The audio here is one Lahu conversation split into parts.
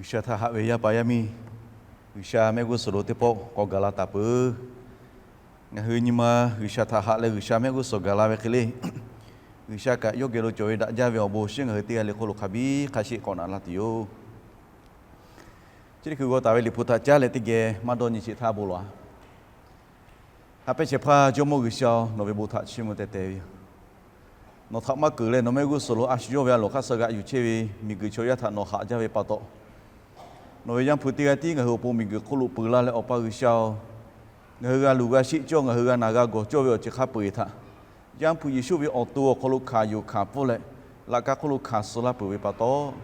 G'uiˬsha htaꞈ haꞈ ve yaˇ paˍ yaˇ miˇ, G'uiˬsha mehˆ g'uˇ suhˍ lo teˇ pawˆ k'awꞈ gaˬ la taˍ peuˬ. Ngaˬ hui nyi ma G'uiˬsha htaꞈ haꞈ leh G'uiˬsha mehˆ g'uˇ suhˍ gaˬ la ve hk'e le, G'uiˬsha kaꞈ yawˇ geh lo cawˬ ve daꞈ jaˇ ve awˬ bon shinˉ ngaˬ hui teˇ g'aˇ le hk'oˆ lo hk'a biˇ hk'a sheˆ k'awꞈ naꞈ la tuˬ yoˬ. Chi teˇ hkui g'aw taˍ ve Liꞈ hpu htaꞈ caˉ leh teˇ geh maˇ dawˇ nyi sheˍ htaˇ bon lawˬ-a. Ha pehˇ shehˍ hpaˇ Jawˇmawˇ G'uiˬsha-oˬ, nawˬ ve bon htaꞈ chiˇ mvuh teh teh ve yoˬ. Nawˬ htaꞈ maˇ keunˍ leh nawˬ mehˆ g'uˇ suhˍ lo a shu yawˇ ve a loˍ hk'aˇ suh g'aꞈ yuˬ chehˇ ve miˬguiˬ chaw yaˇ htaꞈ nawˬ haꞈ jaˇ ve pa taw, nawˬ ve Yaˇ hpu teˇ g'aˇ tiˉ ngaˬ hui awˬ pon miˬguiˬ hk'oˆ lo peuˬ laˇ leh Awˬ pa G'uiˬsha-oˬ, ngaˬ hui g'a luˬ g'a sheˆ cawˇ, ngaˬ hui g'a naˬ g'a gawˬ cawˇ ve awˬ ceuˬ hk'a peu-eˬ htaꞈ Yaˇ hpu Yeˍsuˆ ve awˬ to awˬ hk'aw lo hkanˍ yonˍ hkanˍ pfuhˇ leh laꞈ ka hk'oˆ lo hkanˍ suh laˇ peuˬ ve pa taw,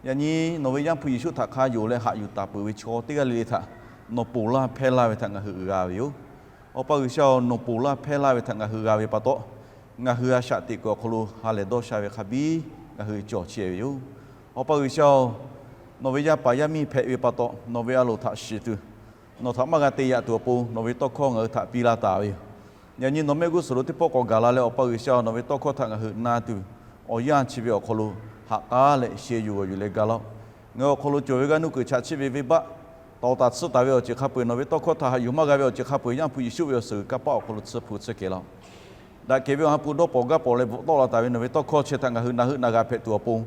yaꞈ nyi nawˬ ve Yaˇ hpu Yeˍsuˆ htaꞈ hk'a yonˍ leh haꞈ yuˬ taˍ peuˬ ve chaw teˇ g'aˇ le le htaꞈ nawˬ ponˬ laˇ hpehˇ laˇ ve htaꞈ ngaˬ hui g'a ve yoˬ. Awˬ pa G'uiˬsha-oˬ, nawˬ ponˬ laˇ hpehˇ laˇ ve htaꞈ ngaˬ hui g'a ve pa taw, ngaˬ hui a shaꞈ teꞈ kuiˬ awˬ hk'aw lo ha lehˬ dawˇ sha ve hk'a biˇ ngaˬ hui cawˬ chehˇ ve yoˬ. Awˬ pa G'uiˬsha-oˬ, nawˬ ve yaˇ paˍ yaˇ miˇ hpehꞈ ve pa taw, nawˬ ve a loˍ htaꞈ shiˍ tuˬ, nawˬ htaꞈ maˇ g'a te yaꞈ tuˬ awˬ pon nawˬ ve tawˇ hkawˇ ngaˬ hui htaꞈ piˇ laˇ taˍ ve yoˬ. Yaꞈ nyi nawˬ mehˆ g'uˇ suhˍ lo teˇ pawˆ k'awꞈ gaˬ la leh Awˬ pa G'uiˬsha-oˬ, nawˬ ve tawˇ hkawˇ htaꞈ ngaˬ hui na tuˬ, awˬ yanˇ chi ve awˬ hk'aw lo ha k'aˉ leh sheh yuˬ g'awˬ yuˬ leh ga laˇ-oˆ. Ngaˬ hui awˬ hk'aw lo cawˬ ve g'aˇ nuˇ kuiˬ chaꞈ chiˆ ve venˇbaˆ, tawˍ taˍ tsuhˇ taˍ ve awˬ ceuˬ hk'a peu-eˬ, nawˬ ve tawˇ hkawˇ htaꞈ haꞈ yuˬ maˇ g'a ve awˬ ceuˬ hk'a peu-eˬ, Yaˇ hpu Yeˍsuˆ ve awˬ suhˍ g'uiˬ kanˇ paˆ awˬ hk'aw lo tsuhˇ hpu tsuhˇ kehˬ laˇ-oˆ. Daꞈ kehˬ ve Awˬ ha hpu dawˇ pawnˍ gaˇ pawnˍ leh bvuhꞈ tawˆ la taˍ ve nawˬ ve tawˇ hkawˇ chi htaꞈ ngaˬ hui na heuˆ na g'a hpehꞈ tuˬ awˬ pon,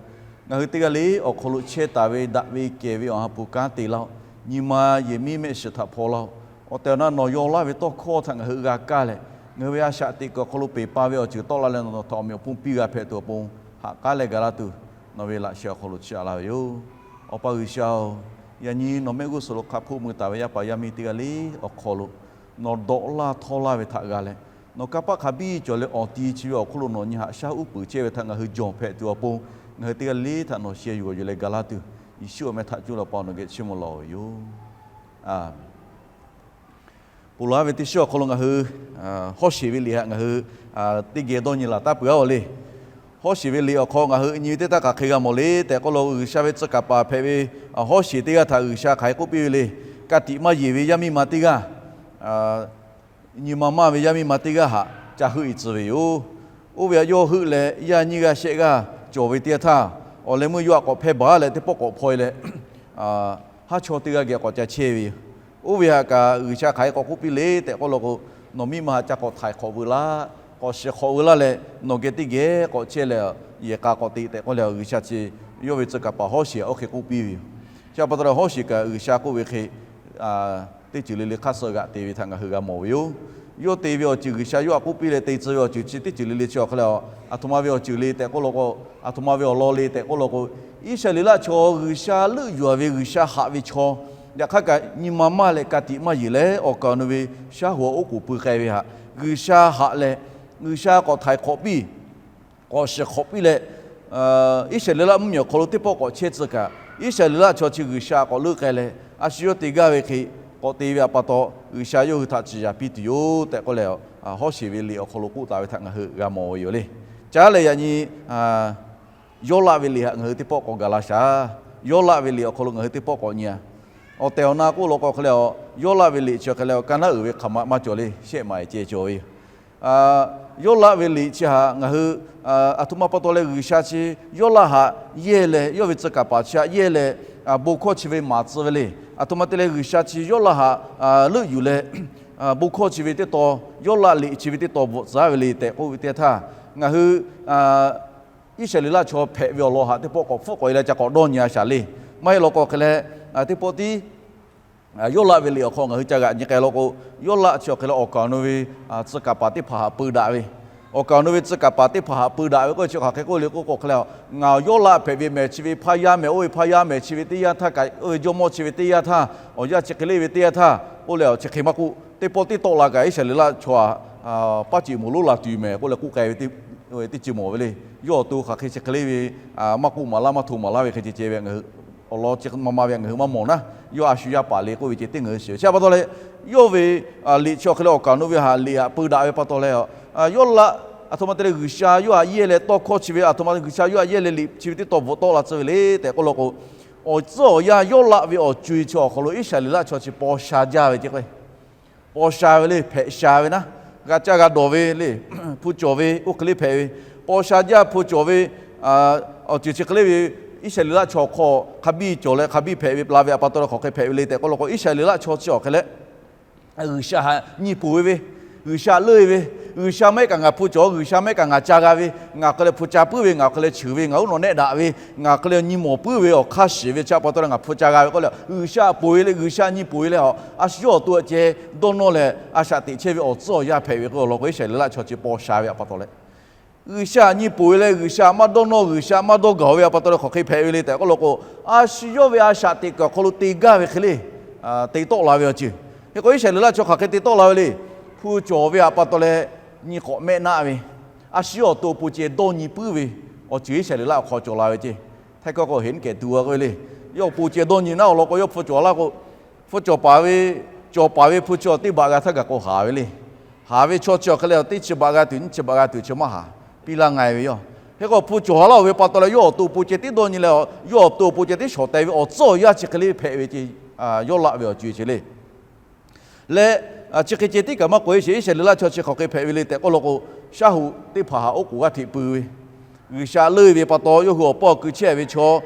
ngaˬ hui teˇ g'aˇ le awˬ hk'aw lo chehˇ taˍ ve daꞈ ve kehˬ ve Awˬ ha hpu kanˉ te laˇ-oˆ. Nyi ma yehˬ miˉ mehˆ shiˍ htaꞈ hpaw laˇ-oˆ. Awˬ tehˬ awˬ na nawˬ yaw laˇ ve tawˇ hkawˇ htaꞈ ngaˬ hui g'a kaˇ leh, ngaˬ hui ve a shaꞈ teꞈ kuiˬ awˬ hk'aw lo peˬ pa ve awˬ ceuˬ tawˆ la leh nawˬ htaꞈ awˬ meꞈ awˬ hponˇ piˇ g'a hpehꞈ tuˬ awˬ pon, ha k'aˉ leh ga laˇ tuˬ, nawˬ ve laꞈ sheh awˬ hk'aw lo chiˇ aꞈ laˇ ve yoˬ. Awˬ pa G'uiˬsha-oˬ, yaꞈ nyi nawˬ mehˆ g'uˇ suhˍ lo hk'a hpoˆ mui taˍ ve yaˇ paˍ yaˇ miˇ teˇ g'aˇ le awˬ hk'aw lo, nawˬ dawꞈ laˇ htawˇ laˇ ve htaꞈ g'a leh, nawˬ kanˇ paˆ hk'a biˇ cawˬ leh awˬ ti chi ve awˬ hk'oˆ lo nawˬ nyi haꞈ shaˉ uˉ peunˍ chehˇ ve htaꞈ ngaˬ hui jawˬ hpehꞈ tuˬ awˬ pon, ngaˬ hui teˇ g'aˇ le htaꞈ nawˬ sheh yuˬ g'awˬ yuˬ leh ga laˇ tuˬ, Yeˍsuˆ awˬ meh htaꞈ cuˇ leh Awˬ pa nawˬ geh chiˇ mvuh lawˬ ve yoˬ. Aˬ, ponˬ laˬ ve teˇ shiˉ awˬ hk'aw lo ngaˬ hui hawˉ sheˍ ve liꞈ htaꞈ ngaˬ hui teˇ geh dawˇ nyi laˬ taˍ peuˬ-a le. Hawˉ sheˍ ve liꞈ awˬ hk'aw ngaˬ hui nyi ve teˇ taˇ hk'aˬ hk'e g'a mawˬ le tehꞈ k'oˆ lo, G'uiˬsha ve tcuh kaˍ paˍ hpehꞈ ve hawˉ sheˍ teˇ g'aˇ htaꞈ G'uiˬsha hk'aˬ hk'e k'oˆ piˇ ve le. Ka tiꞈ maˇ yeˬ ve yaˇ miˇ ma teˇ g'aˇ, nyi ma maˇ ve yaˇ miˇ ma teˇ g'aˇ htaꞈ ca heuˆ-e tcuh ve yoˬ. Oˇ ve htaꞈ yawˇ heuˆ leh yaˇ nyiˇ g'aˇ shehˆ g'aˇ cawˬ ve teˇ yanˇ htaˇ, awˬ leh meuˇ yawˇ htaꞈ k'awꞈ hpehˇ baˬ leh teˇ pawˆ k'awꞈ hpaw-e leh, haˉ chaw teˇ g'aˇ geh k'awꞈ ca chehˇ ve yoˬ. Oˇ ve htaꞈ kaꞈ G'uiˬsha hk'aˬ hk'e k'awꞈ k'oˆ piˇ le tehꞈ k'oˆ lo k'o, nawˬ miˇ ma htaꞈ ca k'awꞈ htaiˍ hk'awꞈ veu laˇ, k'awꞈ shiˍ hk'awꞈ veu laˇ leh nawˬ geh teˇ geh k'awꞈ chehˇ leh yehˬ k'a k'awꞈ te tehꞈ k'oˆ leh, G'uiˬsha chi yawˇ ve tcuh kaˍ paˍ hawˉ sheˍ htaꞈ oˇ hk'e k'oˆ piˇ ve yoˬ. Chi pa taw leh hawˉ sheˍ kaꞈ G'uiˬsha k'oˆ ve hk'e, teˇ ceuˬ le le hk'aˇ suh g'aꞈ te ve htaꞈ ngaˬ hui g'a mawˬ ve yoˬ. Yawˇ te ve awˬ ceuˬ G'uiˬsha yawˇ htaꞈ k'oˆ piˇ leh te tcuh ve awˬ ceuˬ chi teˇ ceuˬ le le chi awˬ hk'aw leh, aˬ htoꞈ ma ve awˬ ceuˬ le tehꞈ k'oˆ law k'o, aˬ htoꞈ ma ve awˬ lawn le tehꞈ k'oˆ law k'o, Iˉsaˍreˍlaˆ chaw G'uiˬsha leuˆ yuˬ ve G'uiˬsha haꞈ ve chaw, yaꞈ hk'aˇ kaꞈ nyi ma maˇ leh ka tiꞈ maˇ yeˬ leh awˬ kaˍ awˬ nu ve shaˉ hoꞈ oˉ k'oˍ pui k'ai ve htaꞈ G'uiˬsha haꞈ leh, G'uiˬsha k'awꞈ htaiˍ hk'awꞈ piˇ, k'awꞈ shiˍ hk'awꞈ piˇ leh, Iˉsaˍreˍlaˆ mvuhˇmiˬ awˬ hk'aw lo teˇ pawˆ k'awꞈ chehˇ tcuh kaꞈ, Iˉsaˍreˍlaˆ chaw chi G'uiˬsha k'awꞈ leuˆ k'ai leh, a shu yawˇ te gaˇ ve hk'e k'awꞈ te ve pa taw, G'uiˬsha yawˇ hui htaꞈ ciˍ yaˍ piˇ tuˬ yoˬ tehꞈ k'oˆ leh, hawˉ sheˍ ve liꞈ awˬ hk'aw lo k'oˆ taˍ ve htaꞈ ngaˬ hui g'a mawˬ ve yoˬ le. Caˉ leh yaꞈ nyi Yawˇlaˆ ve liꞈ htaꞈ ngaˬ hui teˇ pawˆ k'awꞈ gaˬ la shaˍ. Yawˇlaˆ ve liꞈ awˬ hk'aw lo ngaˬ hui teˇ pawˆ k'awꞈ nyi-a. Awˬ tehˬ awˬ na k'oˆ law k'o hk'e leh, Yawˇlaˆ ve liꞈ chi hk'e leh ka naˉ uiˍ ve hk'aˬ ma maˇ cawˬ le, shehˆ maˍ ceh cawˬ ve yoˬ. Yawˇlaˆ ve liꞈ chi htaꞈ ngaˬ hui aˬ htoꞈ ma pa taw leh G'uiˬsha chi Yawˇlaˆ htaꞈ yehˇ leh, yawˇ ve tcuh kaˍ paˍ chi htaꞈ yehˇ leh, bon hkawˇ chi ve maˍ tcuh ve le. Aˬ htoꞈ ma te leh G'uiˬsha chi Yawˇlaˆ htaꞈ leuˆ yuˬ leh, bon hkawˇ chi ve teˇ taw, Yawˇlaˆ liꞈ chi ve teˇ taw bvuhꞈ tcuh ve le tehꞈ k'oˆ ve teˇ htaˇ, ngaˬ hui Iˉsaˍreˍlaˆ chaw hpehꞈ ve awˬ lawn htaꞈ teˇ pawˆ k'awꞈ hpfuhˆ k'awꞈ e leh ca k'awꞈ dawˇ nyi-a shaˍ le. Maˇ heˆ law k'o hk'e leh, teˇ pawˆ tiˉ Yawˇlaˆ ve liꞈ awˬ hk'aw ngaˬ hui ca g'aꞈ nyi k'ai law k'o, Yawˇlaˆ chi awˬ hk'e leh awˬ kaˍ awˬ nu ve tcuh kaˍ paˍ teˇ hpaˍ htaꞈ peu daꞈ ve, awˬ kaˍ awˬ nu ve tcuh kaˍ paˍ teˇ hpaˍ htaꞈ peu daꞈ ve k'oˆ ve chi hk'aˬ hk'e k'oˆ le k'oˆ k'o hk'e leh, ngaˬ Yawˇlaˆ hpehꞈ ve mehˬ chi ve hpaˇ yaˇ mehˬ oˇ ve hpaˇ yaˇ mehˬ chi ve teˇ yanˇ htaˇ kaꞈ, oˇ ve jawˇmawˇ chi ve teˇ yanˇ htaˇ, awˬ yanˇ chi hk'e le ve teˇ yanˇ htaˇ k'oˆ leh, chi hk'e maˇ k'oˆ, teˇ pawˆ tiˉ tawˆ la kaꞈ Iˉsaˍreˍlaˆ chaw htaꞈ paˇ ceꞈ moˍ lonˉ la tuˬ mehˬ k'oˆ leh k'oˆ k'ai ve teˇ ceuˬ mawˬ ve le. Yawˇ awˬ to hk'aˬ hk'e chi hk'e le ve maˇ k'oˆ maˍ laˇ maˇ hto maˍ laˇ ve hk'e ceh ceh ve awˬ lawn chi ma ma ve ngaˬ hui maˇ mawˬ naˉ, yawˇ a shu yaˇ paˍ le k'oˆ ve ceh tiˉ ngaˬ hui shiˍ ve. Chi pa taw leh, yawˇ ve liꞈ chi awˬ hk'e leh awˬ kaˍ awˬ nu ve htaꞈ liꞈ htaꞈ peu daꞈ ve pa taw leh, Yawˇlaˆ aˬ htoꞈ ma te leh G'uiˬsha yawˇ htaꞈ yehˇ leh tawˇ hkawˇ chi ve aˬ htoꞈ ma G'uiˬsha yawˇ htaꞈ yehˇ leh liꞈ chi ve teˇ taw bvuhꞈ tawˆ la tcuh ve le tehꞈ k'oˆ law k'o, awˬ tcuhˉ awˬ yanˇ Yawˇlaˆ ve awˬ co-e chi awˬ hk'aw lo Iˉsaˍreˍlaˆ chaw chi paw sha jaˇ ve ceh k'o, paw sha ve le, hpehꞈ sha ve naˉ, g'a caˇ g'a dawˬ ve le, hpu cawˬ ve oˇ hk'e le hpehꞈ ve, paw sha jaˇ hpu cawˬ ve awˬ ceuˬ chi hk'e le ve, Iˉsaˍreˍlaˆ chaw hk'aw hk'a biˇ cawˬ leh hk'a biˇ hpehꞈ ve la ve htaꞈ pa taw leh hk'aˬ hk'e hpehꞈ ve le tehꞈ k'oˆ law k'o, Iˉsaˍreˍlaˆ chaw chi awˬ hk'e leh G'uiˬsha htaꞈ nyi poˬ ve ve, G'uiˬsha leuˆ ve, G'uiˬsha maˇ heˆ kaꞈ ngaˬ hpu cawˬ, G'uiˬsha maˇ heˆ kaꞈ ngaˬ ca g'a ve, ngaˬ hk'e leh hpu ca puiˉ ve, ngaˬ hk'e leh cheuˬ ve, ngaˬ uˉ nawˬ nehˆ daꞈ ve, ngaˬ hk'e leh nyi mawˬ puiˉ ve awˬ hk'aˇ shiˍ ve chi pa taw leh ngaˬ hpu ca g'a ve k'oˆ leh, G'uiˬsha poˬ ve le, G'uiˬsha nyi poˬ ve leh, a shu yawˇ awˬ to ceh dawˇ nawˇ leh a shaꞈ teꞈ chehˇ ve awˬ tcuhˉ awˬ yanˇ hpehꞈ ve k'oˆ law k'o, Iˉsaˍreˍlaˆ chaw chi paw sha ve htaꞈ pa taw leh G'uiˬsha htaꞈ nyi poˬ ve leh G'uiˬsha maˇ dawˇ nawˇ, G'uiˬsha maˇ dawˇ gaˬ ve htaꞈ pa taw leh hk'aˬ hk'e hpehꞈ ve le tehꞈ k'oˆ law k'o, a shu yawˇ ve a shaꞈ teꞈ kuiˬ awˬ hk'aw lo te gaˇ ve hk'e le, te tawˆ la ve awˬ ceuˬ. Hk'e k'o Iˉsaˍreˍlaˆ chaw hk'aˬ hk'e te tawˆ la ve le. Hpu cawˬ ve htaꞈ pa taw leh nyi k'awꞈ mehˆ naˆ ve, a shu yawˇ awˬ to awˬ pon ceh dawˇ nyi puiˉ ve awˬ ceuˬ Iˉsaˍreˍlaˆ awˬ hk'aw cawˬ la ve ceh. Htaiˇ hkawˇ k'o heˍ niˉ kehˬ tuˬ a k'oˆ ve le. Yawˇ awˬ pon ceh dawˇ nyi naˆ awˬ lawn k'o, yawˇ hpu cawˬ laˇ k'o, hpu cawˬ paˍ ve, cawˬ paˍ ve hpu chi awˬ teˇ baꞈ g'a htaˇ gaˬ k'o haˍ ve le. Haˍ ve chaw chi awˬ hk'e leh teˇ chi baꞈ g'a tuˬ, nyiˇ chi baꞈ g'a tuˬ chi maˇ haˍ, piˇ laˇ nga e ve yoˬ. Hk'e k'o hpu cawˬ laˇ-oˬ ve pa taw leh yawˇ awˬ to awˬ pon ceh tiˉ dawˇ nyi leh, yawˇ awˬ to awˬ pon ceh tiˉ shawˍ teh ve awˬ tcuhˉ awˬ yanˇ chi hk'e le hpehꞈ ve ceh, Yawˇlaˆ ve awˬ co-e ceh le. Leh chi hk'e ceh tiˉ kaꞈ maˇ k'oˆ-e sheˍ, Iˉsaˍreˍlaˆ chaw chi hk'aˬ hk'e hpehꞈ ve le tehꞈ k'oˆ law k'o, shaˉ hoꞈ teˇ hpaˍ htaꞈ oˉ k'oˍ g'aˇ hteꞈ pui ve, G'uiˬsha leuˆ ve pa taw yawˇ hui awˬ pawˇ keu chehˇ ve chaw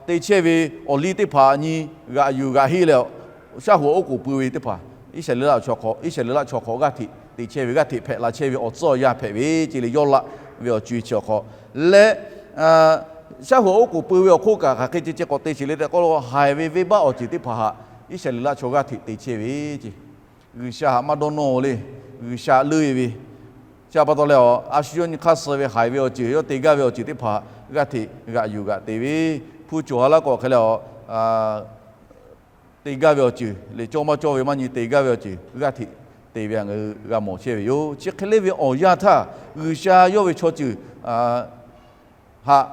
te chehˇ ve awˬ liˇ teˇ hpaˍ nyi g'aꞈ yuˬ g'aꞈ heˆ leh, shaˉ hoꞈ oˉ k'oˍ pui ve teˇ hpaˍ, Iˉsaˍreˍlaˆ chaw hk'aw, Iˉsaˍreˍlaˆ chaw hk'aw g'aˇ hteꞈ te chehˇ ve, g'aˇ hteꞈ hpehꞈ la chehˇ ve awˬ tcuhˉ awˬ yanˇ hpehꞈ ve ceh le. Yawˇlaˆ ve awˬ co-e chi awˬ hk'aw leh, shaˉ hoꞈ oˉ k'oˍ pui ve awˬ hk'oˆ kaꞈ hk'aˬ hk'e ceh ceh k'awꞈ te sheˍ le tehꞈ k'oˆ law k'o, haiˬ ve venˇbaˆ awˬ ceuˬ teˇ hpaˍ htaꞈ Iˉsaˍreˍlaˆ chaw g'aˇ hteꞈ te chehˇ ve ceh. G'uiˬsha htaꞈ maˇ dawˇ nawˇ le, G'uiˬsha leuˆ e ve, chi pa taw leh a shu yawˇ nyi hk'aˇ suh ve haiˬ ve awˬ ceuˬ, yawˇ te gaˇ ve awˬ ceuˬ teˇ hpaˍ g'aˇ hteꞈ g'aꞈ yuˬ g'aꞈ te ve, hpu cawˬ ha laˇ k'o hk'e leh te gaˇ ve awˬ ceuˬ le, cawˇ maˇ cawˇ ve maˇ nyi, te gaˇ ve awˬ ceuˬ g'aˇ hteꞈ te ve htaꞈ ngaˬ hui g'a mawˬ chehˇ ve yoˬ. Chi hk'e le ve awˬ yanˇ htaˇ, G'uiˬsha yawˇ ve chaw ceuˬ htaꞈ,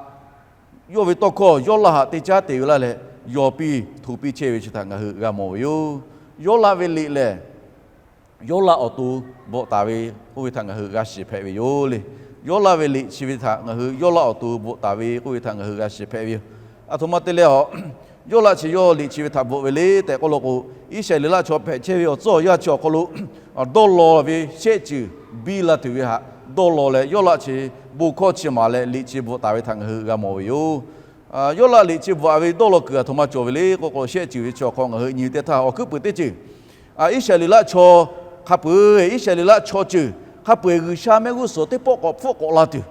yawˇ ve tawˇ hkawˇ Yawˇlaˆ htaꞈ te caˉ te ve laˇ leh, yaw piˇ hto piˇ chehˇ ve chi htaꞈ ngaˬ hui g'a mawˬ ve yoˬ. Yawˇlaˆ ve liꞈ lehˬ, Yawˇlaˆ awˬ to bvuhꞈ taˍ ve k'oˆ ve htaꞈ ngaˬ hui g'a shiˍ hpehꞈ ve yoˬ le. Yawˇlaˆ ve liꞈ chi ve htaꞈ ngaˬ hui Yawˇlaˆ awˬ to bvuhꞈ taˍ ve k'oˆ ve htaꞈ ngaˬ hui g'a shiˍ hpehꞈ ve yoˬ. Aˬ htoꞈ ma te leh a, Yawˇlaˆ chi yawˇ liꞈ chi ve htaꞈ bvuhꞈ ve le tehꞈ k'oˆ law k'o, Iˉsaˍreˍlaˆ chaw hpehꞈ chehˇ ve awˬ tcuhˉ awˬ yanˇ chi awˬ hk'aw lo dawˇ law ve shehˆ ceuˬ biˇ la tuˬ ve htaꞈ dawˇ law leh, Yawˇlaˆ chi bon hkawˇ chi maˍ leh liꞈ chi bvuhꞈ taˍ ve htaꞈ ngaˬ hui g'a mawˬ ve yoˬ. Yawˇlaˆ liꞈ chi bvuhꞈ ve dawˇ law kuiˬ aˬ htoꞈ ma cawˬ ve le k'oˆ k'o, shehˆ ceuˬ ve chi awˬ hk'aw ngaˬ hui nyi teˇ htaˇ, awˬ hkuiˉ puiˍ teˇ ceuˬ, Iˉsaˍreˍlaˆ chaw hk'a peu-eˬ, Iˉsaˍreˍlaˆ chaw ceuˬ hk'a peu-eˬ G'uiˬsha mehˆ g'uˇ suhˍ teˇ pawˆ k'awꞈ hpfuhˆ k'awꞈ la tuˬ,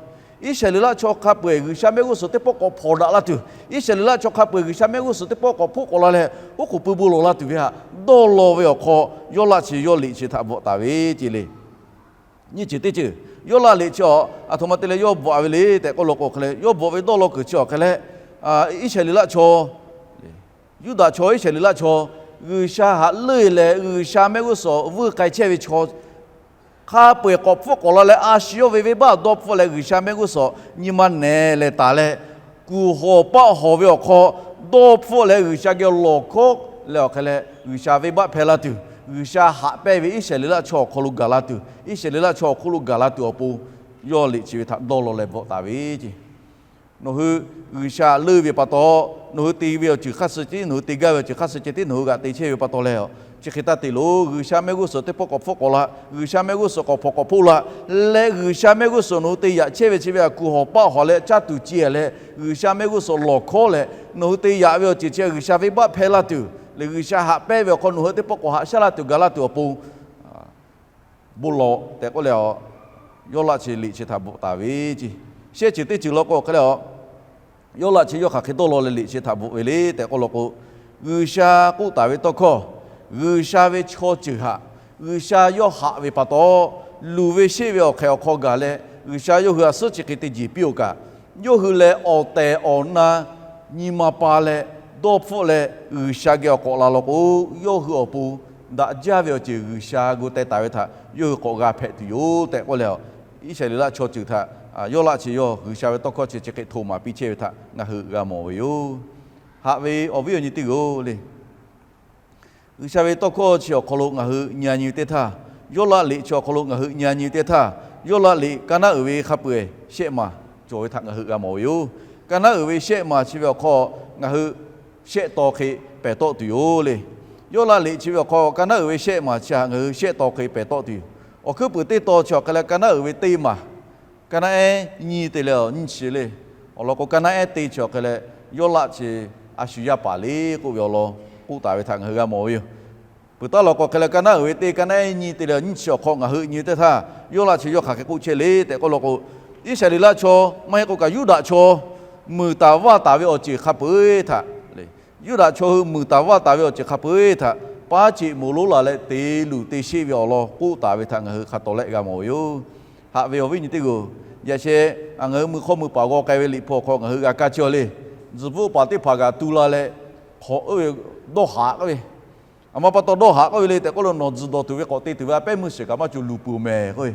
Iˉsaˍreˍlaˆ chaw hk'a peu-eˬ G'uiˬsha mehˆ g'uˇ suhˍ teˇ pawˆ k'awꞈ hpawnˬ daꞈ la tuˬ, Iˉsaˍreˍlaˆ chaw hk'a peu-eˬ G'uiˬsha mehˆ g'uˇ suhˍ teˇ pawˆ k'awꞈ hpoˆ k'awꞈ la leh oˉ k'oˍ pui bon lawˬ la tuˬ ve htaꞈ dawˇ law ve awˬ hk'aw, Yawˇlaˆ chi yawˇ liꞈ chi htaꞈ bvuhꞈ taˍ ve ce le. Nyiˇ ceuˬ teˇ ceuˬ, Yawˇlaˆ liꞈ chi awˬ aˬ htoꞈ ma te leh yawˇ bvuhꞈ ve le tehꞈ k'oˆ law k'o hk'e leh, yawˇ bvuhꞈ ve dawˇ law kuiˬ chi awˬ hk'e leh, Iˉsaˍreˍlaˆ chaw, Yuˇdaꞈ chaw, Iˉsaˍreˍlaˆ chaw, G'uiˬsha haꞈ leuˆ leh G'uiˬsha mehˆ g'uˇ suhˍ vuiˇ k'ai chehˇ ve chaw hk'a peu-eˬ k'awꞈ hpfuhˆ k'awꞈ la leh, a shu yawˇ ve venˇbaˆ dawˇ hpfuhˆ leh G'uiˬsha mehˆ g'uˇ suhˍ nyi ma nehˬ leh taˍ leh, kuˬ hawˬ paˆ hawˬ ve awˬ hk'aw dawˇ hpfuhˆ leh G'uiˬsha geh lawˬ hkawˉ leh awˬ hk'e leh G'uiˬsha venˇbaˆ hpehˇ la tuˬ, G'uiˬsha haꞈ pehnˇ ve Iˉsaˍreˍlaˆ chaw awˬ hk'aw lo gaˬ la tuˬ, Iˉsaˍreˍlaˆ chaw awˬ hk'oˆ lo gaˬ la tuˬ awˬ pon, yawˇ liꞈ chi ve htaꞈ dawˇ law leh bvuhꞈ taˍ ve ce. Nawˬ hui G'uiˬsha leuˆ ve pa taw, nawˬ hui te ve awˬ ceuˬ hk'aˇ suh ceh tiˉ, nawˬ hui te gaˇ ve awˬ ceuˬ hk'aˇ suh ceh tiˉ nawˬ hui g'aꞈ te chehˇ ve pa taw leh, chi hk'e taˇ te loˬ. G'uiˬsha mehˆ g'uˇ suhˍ teˇ pawˆ k'awꞈ hpfuhˆ k'awꞈ la, G'uiˬsha mehˆ g'uˇ suhˍ k'awꞈ hpawnˬ k'awꞈ hpoˆ la leh, G'uiˬsha mehˆ g'uˇ suhˍ nawˬ hui te yaꞈ chehˇ ve chi ve htaꞈ kuˬ hawˬ paˆ hawˬ leh caˇ tuˬ ce leh, G'uiˬsha mehˆ g'uˇ suhˍ lawˬ hkawˉ leh nawˬ hui te yaꞈ ve awˬ ceuˬ chi G'uiˬsha venˇbaˆ hpehˇ la tuˬ leh, G'uiˬsha haꞈ pehnˇ ve awˬ hk'aw nawˬ hui teˇ pawˆ k'awꞈ haꞈ shaˉ la tuˬ gaˬ la tuˬ awˬ pon bon lawˬ tehꞈ k'oˆ leh, Yawˇlaˆ chi liꞈ chi htaꞈ bvuhꞈ taˍ ve ce. Shehˆ ceuˬ teˇ ceuˬ law k'o hk'e leh, Yawˇlaˆ chi yawˇ hk'aˬ hk'e dawˇ law leh liꞈ chi htaꞈ bvuhꞈ ve le tehꞈ k'oˆ law k'o, G'uiˬsha k'oˆ taˍ ve tawˇ hkawˇ, G'uiˬsha ve chaw ceuˬ htaꞈ G'uiˬsha yawˇ haꞈ ve pa taw, luˬ ve sheˆ ve awˬ hk'ehꞈ awˬ hk'aw gaˬ leh G'uiˬsha yawˇ hui a suhˉ chi hk'e te jeˬ piˇ-oˬ kaꞈ, yawˇ hui leh awˬ tehˬ awˬ na nyi ma pa leh dawˇ hpfuhˆ leh G'uiˬsha geh awˬ k'awꞈ la law k'o, yawˇ hui awˬ pon daꞈ jaˇ ve awˬ ceuˬ G'uiˬsha g'aw teh taˍ ve htaꞈ yawˇ hui k'awꞈ g'a hpehꞈ tuˬ yoˬ tehꞈ k'oˆ leh, Iˉsaˍreˍlaˆ chaw ceuˬ htaꞈ Yawˇlaˆ chi yawˇ G'uiˬsha ve tawˇ hkawˇ chi chi hk'e hto maˍ piˇ chehˇ ve htaꞈ ngaˬ hui g'a mawˬ ve yoˬ. Haꞈ ve awˬ viˉ awˬ nyi teˇ g'aˇ-oˬ le, G'uiˬsha ve tawˇ hkawˇ chi awˬ hk'aw lo ngaˬ hui nyi-a nyi teˇ htaˇ, Yawˇlaˆ liꞈ chi awˬ hk'aw lo ngaˬ hui nyi-a nyi teˇ htaˇ, Yawˇlaˆ liꞈ ka naˉ uiˍ ve hk'a peu-eˬ shehˆ maˬ cawˬ ve htaꞈ ngaˬ hui g'a mawˬ ve yoˬ. Ka naˉ uiˍ ve shehˆ maˬ chi ve awˬ hk'aw ngaˬ hui shehˆ taw hk'e pehˬ tawˆ tuˬ yoˬ le. Yawˇlaˆ liꞈ chi ve awˬ hk'aw ka naˉ uiˍ ve shehˆ maˬ chi htaꞈ ngaˬ hui shehˆ taw hk'e pehˬ tawˆ tuˬ yoˬ. Awˬ hkuiˉ puiˍ teˇ taw chi awˬ hk'e leh ka naˉ uiˍ ve teˇ maˬ, ka naˉ ehˉ nyiˇ te leh awˬ nyiˇ chi le. Awˬ lawn k'o, ka naˉ ehˉ teˇ chi awˬ hk'e leh Yawˇlaˆ chi a shu yaˇ paˍ le k'oˆ ve awˬ lawn k'oˆ taˍ ve htaꞈ ngaˬ hui g'a mawˬ ve yoˬ. Peuˬ taˉ law k'o hk'e leh ka naˉ uiˍ ve teˇ, ka naˉ ehˉ nyiˇ te leh awˬ nyiˇ chi awˬ hk'aw ngaˬ hui nyi teˇ htaˇ, Yawˇlaˆ chi yawˇ hk'aˬ hk'e k'oˆ chehˇ le tehꞈ k'oˆ law k'o, Iˉsaˍreˍlaˆ chaw maˇ heˆ k'o kaꞈ Yuˇdaꞈ chaw muiˬ taˍ vaˇ taˍ ve awˬ ceuˬ hk'a peu-eˬ htaꞈ, Yuˇdaꞈ chaw hui muiˬ taˍ vaˇ taˍ ve awˬ ceuˬ hk'a peu-eˬ htaꞈ paˉ ceꞈ moˍ lonˉ laˬ leh te luˬ te sheˆ ve awˬ lawn k'oˆ taˍ ve htaꞈ ngaˬ hui hk'a tawˍ lehˆ g'a mawˬ ve yoˬ. Haꞈ ve awˬ viˉ nyi teˇ g'aˇ-oˬ, yaꞈ sheh ngaˬ hui mui hk'awˇ mui paˍ g'aw k'ai ve Liꞈ hpu awˬ hk'aw ngaˬ hui g'a kaˇ chehˇ-a le. Tzuhˬ bvuhˆ paˍ teˇ hpaˍ kaꞈ tu la leh, hk'awꞈ oˇ ve dawˇ haꞈ k'oˆ ve, aˬ ma pa taw dawˇ haꞈ k'oˆ ve le tehꞈ k'oˆ lo, nawˬ tzuhˬ dawˬ tuˬ ve k'awꞈ te tuˬ ve a pehˉ meuˇ shiˍ kaꞈ maˇ cawˬ luˬ peuˬ mehˍ k'oˆ ve.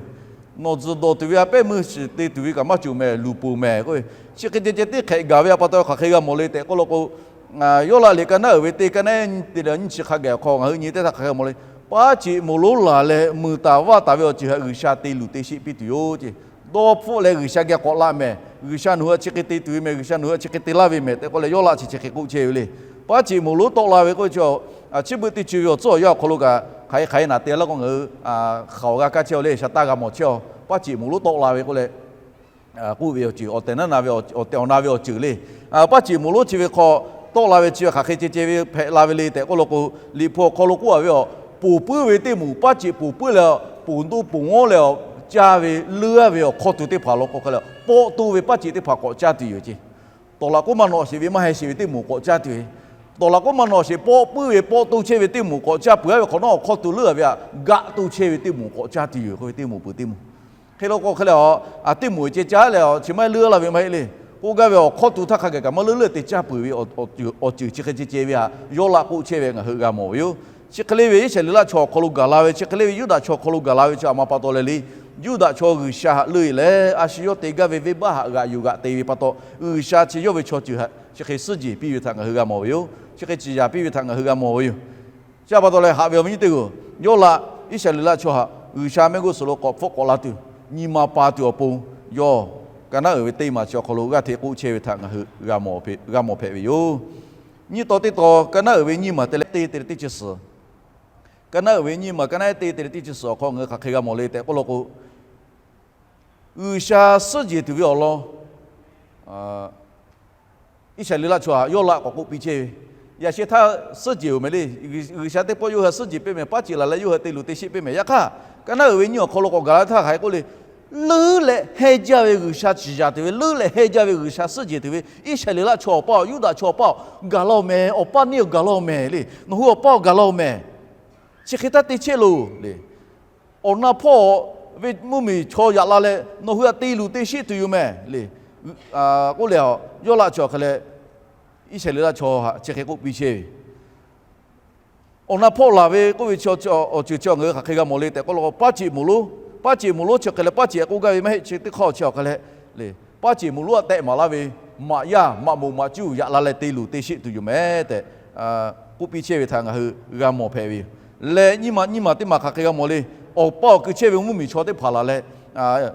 Nawˬ tzuhˬ dawˬ tuˬ ve a pehˉ meuˇ shiˍ te tuˬ ve kaꞈ maˇ cawˬ mehˍ, luˬ peuˬ mehˍ k'oˆ ve. Chi hk'e ceh ceh teˇ hk'ehꞈ gaˬ ve a pa taw hk'aˬ hk'e g'a mawˬ le tehꞈ k'oˆ law k'o, Yawˇlaˆ liꞈ ka naˉ uiˍ ve teˇ, ka naˉ ehˉ nyiˇ te leh awˬ nyiˇ chi hk'a gaˬ awˬ hk'aw ngaˬ hui nyi teˇ htaˇ hk'aˬ hk'e g'a mawˬ le. Paˉ ceꞈ moˍ lonˉ laˬ leh muiˬ taˍ vaˇ taˍ ve awˬ ceuˬ htaꞈ G'uiˬsha te luˬ te sheˆ piˇ tuˬ yoˬ ce. Dawˇ hpfuhˆ leh G'uiˬsha geh k'awꞈ la mehˍ, G'uiˬsha nawˬ hui a chi hk'e te tuˬ ve mehˍ, G'uiˬsha nawˬ hui a chi hk'e te laˇ ve mehˍ tehꞈ k'oˆ leh Yawˇlaˆ chi chi hk'e k'oˆ chehˇ ve le. Paˉ ceꞈ moˍ lonˉ tawˆ la ve k'oˆ ve chi, chi beuꞈ teˇ co ve awˬ tcuhˉ awˬ yanˇ awˬ hk'aw lo kaꞈ hk'aˬ hk'e hk'aˬ hk'e naˬ te laˇ k'o ngaˬ hui hk'aˬ awˬ g'a kaˇ chehˇ-a le, shaˍ taˇ g'a mawˬ chehˇ-a. Paˉ ceꞈ moˍ lonˉ tawˆ la ve k'oˆ leh k'oˆ ve awˬ ceuˬ, awˬ tehˬ awˬ na ve awˬ ceuˬ le. Paˉ ceꞈ moˍ lonˉ chi ve hk'aw tawˆ la ve chi hk'aˬ hk'e ceh ceh ve hpehꞈ la ve le tehꞈ k'oˆ law k'o, Liꞈ hpu awˬ hk'aw lo k'oˆ-a ve, ponˬ puiˉ ve teˇ moˍ, paˉ ceꞈ ponˬ puiˉ leh ponˬ doˇ ponˬ g'awˇ leh caˇ ve leuˉ-a ve awˬ hkawˇ tuˬ teˇ hpaˍ law k'o hk'e leh, pawˆ toˇ ve paˉ ceꞈ teˇ hpaˍ k'awꞈ caˇ tuˬ yoˬ ce. Tawˍ laꞈ k'oˆ maˇ nawꞈ sheˍ ve maˇ heh sheˍ ve teˇ moˍ k'awꞈ caˇ tuˬ ve, tawˍ laꞈ k'oˆ maˇ nawꞈ sheˍ pawˆ puiˉ ve pawˆ toˇ chehˇ ve teˇ moˍ k'awꞈ caˇ peuˬ-a ve hk'awꞈ nawˉ awˬ hkawˇ tuˬ leuˉ-a ve htaꞈ gaˆ toˇ chehˇ ve teˇ moˍ k'awꞈ caˇ tuˬ yoˬ k'oˆ ve, teˇ moˍ peuˬ teˇ moˍ. Hk'e law k'o hk'e leh, a teˇ moˍ ceh caˇ leh chi maˇ leuˉ-a laˇ ve maˇ heˆ le. K'oˆ gaˇ ve awˬ hkawˇ tuˬ htaˇ hk'a gaˬ kaꞈ maˇ leuˉ leuˉ te caˇ peuˬ ve awˬ ceuˬ chi hk'e ceh ceh ve htaꞈ Yawˇlaˆ k'oˆ chehˇ ve ngaˬ hui g'a mawˬ ve yoˬ. Chi hk'e le ve Iˉsaˍreˍlaˆ chaw awˬ hk'aw lo gaˬ la ve, chi hk'e le ve Yuˇdaꞈ chaw awˬ hk'aw lo gaˬ la ve chi a ma pa taw leh le, Yuˇdaꞈ chaw G'uiˬsha haꞈ leuˆ-e leh a shu yawˇ te gaˇ ve venˇbaˆ htaꞈ g'aꞈ yuˬ g'aꞈ te ve pa taw, G'uiˬsha chi yawˇ ve chaw ceuˬ htaꞈ chi hk'e suhˉ jeˬ piˇ ve htaꞈ ngaˬ hui g'a mawˬ ve yoˬ. Chi hk'e ciˍ yanˍ piˇ ve htaꞈ ngaˬ hui g'a mawˬ ve yoˬ. Chi a pa taw leh haꞈ ve awˬ viˉ nyi teˇ g'aˇ-oˬ, Yawˇlaˆ Iˉsaˍreˍlaˆ chaw htaꞈ G'uiˬsha mehˆ g'uˇ suhˍ lo k'awꞈ hpfuhˆ k'awꞈ la tuˬ nyi ma pa tuˬ awˬ pon, yawˇ ka naˉ uiˍ ve teˇ maˬ chi awˬ hk'aw lo g'aˇ hteꞈ k'oˆ chehˇ ve htaꞈ ngaˬ hui g'a mawˬ hpehꞈ ve yoˬ. Nyiˇ taw teˇ taw ka naˉ uiˍ ve nyiˇ maˬ te leh teˇ te leh teˇ chi suhˍ, ka naˉ uiˍ ve nyiˇ maˬ ka naˉ ehˉ teˇ te leh teˇ chi suhˍ awˬ hk'aw ngaˬ hui hk'aˬ hk'e g'a mawˬ le tehꞈ k'oˆ law k'o, G'uiˬsha suhˉ jeˬ tuˬ ve awˬ lawn Iˉsaˍreˍlaˆ chaw htaꞈ Yawˇlaˆ k'awꞈ k'oˆ piˇ chehˇ ve. Yaꞈ sheh htaˇ suhˉ jeˬ-oˬ mehˍ le. G'uiˬsha teˇ pawˆ yawˇ hui suhˉ jeˬ piˇ mehˍ, paˉ ceꞈ laˬ leh yawˇ hui te luˬ te sheˆ piˇ mehˍ. Yaꞈ hk'aˇ, ka naˉ uiˍ ve nyiˇ awˬ hk'aw lo k'awꞈ gaˬ la htaˇ hk'aˬ hk'e k'oˆ le, Leuˉ leh hehnˇ jaˇ ve G'uiˬsha ciˍ yaˍ tuˬ ve, leuˉ leh hehnˇ jaˇ ve G'uiˬsha suhˉ jehˬ tuˬ ve, Iˉsaˍreˍlaˆ chaw awˬ paˇ, Yuˇdaꞈ chaw awˬ paˇ gaˬ laˇ-oˬ mehˍ. Awˬ paˇ neˇ awˬ gaˬ laˇ-oˬ mehˍ le. Nawˬ hui awˬ paˇ awˬ gaˬ laˇ-oˬ mehˍ. Chi hk'e taˇ te chehˇ loˬ le. Awˬ na hpawˇ ve mvuhˇmiˬ chaw yaꞈ la leh nawˬ hui htaꞈ te luˬ te sheˆ tuˬ yoˬ mehˍ le. K'oˆ leh, Yawˇlaˆ chi awˬ hk'e leh Iˉsaˍreˍlaˆ chaw htaꞈ chi hk'e k'oˆ piˇ chehˇ ve, awˬ na hpawˇ laˬ ve k'oˆ ve chi awˬ ceuˬ chi ngaˬ hui hk'aˬ hk'e g'a mawˬ le tehꞈ k'oˆ law k'o, paˉ ceꞈ moˍ lonˉ, paˉ ceꞈ moˍ lonˉ chi awˬ hk'e leh paˉ ceꞈ k'oˆ gaˇ ve maˇ heˆ. Chi teˇ hk'aˇ chi awˬ hk'e leh le, paˉ ceꞈ moˍ lonˉ aꞈ tehˆ maˍ laˇ ve maꞈ yaˇ maꞈ moˍ maꞈ cuˇ yaꞈ la leh te luˬ te sheˆ tuˬ yoˬ mehˍ tehꞈ k'oˆ piˇ chehˇ ve htaꞈ ngaˬ hui g'a mawˬ hpehꞈ ve yoˬ. Leh nyiˇ maˬ nyiˇ maˬ teˇ maˬ hk'aˬ hk'e g'a mawˬ le, awˬ paˇ awˬ kui chehˇ ve mvuhˇmiˬ chaw teˇ hpaˍ laˬ leh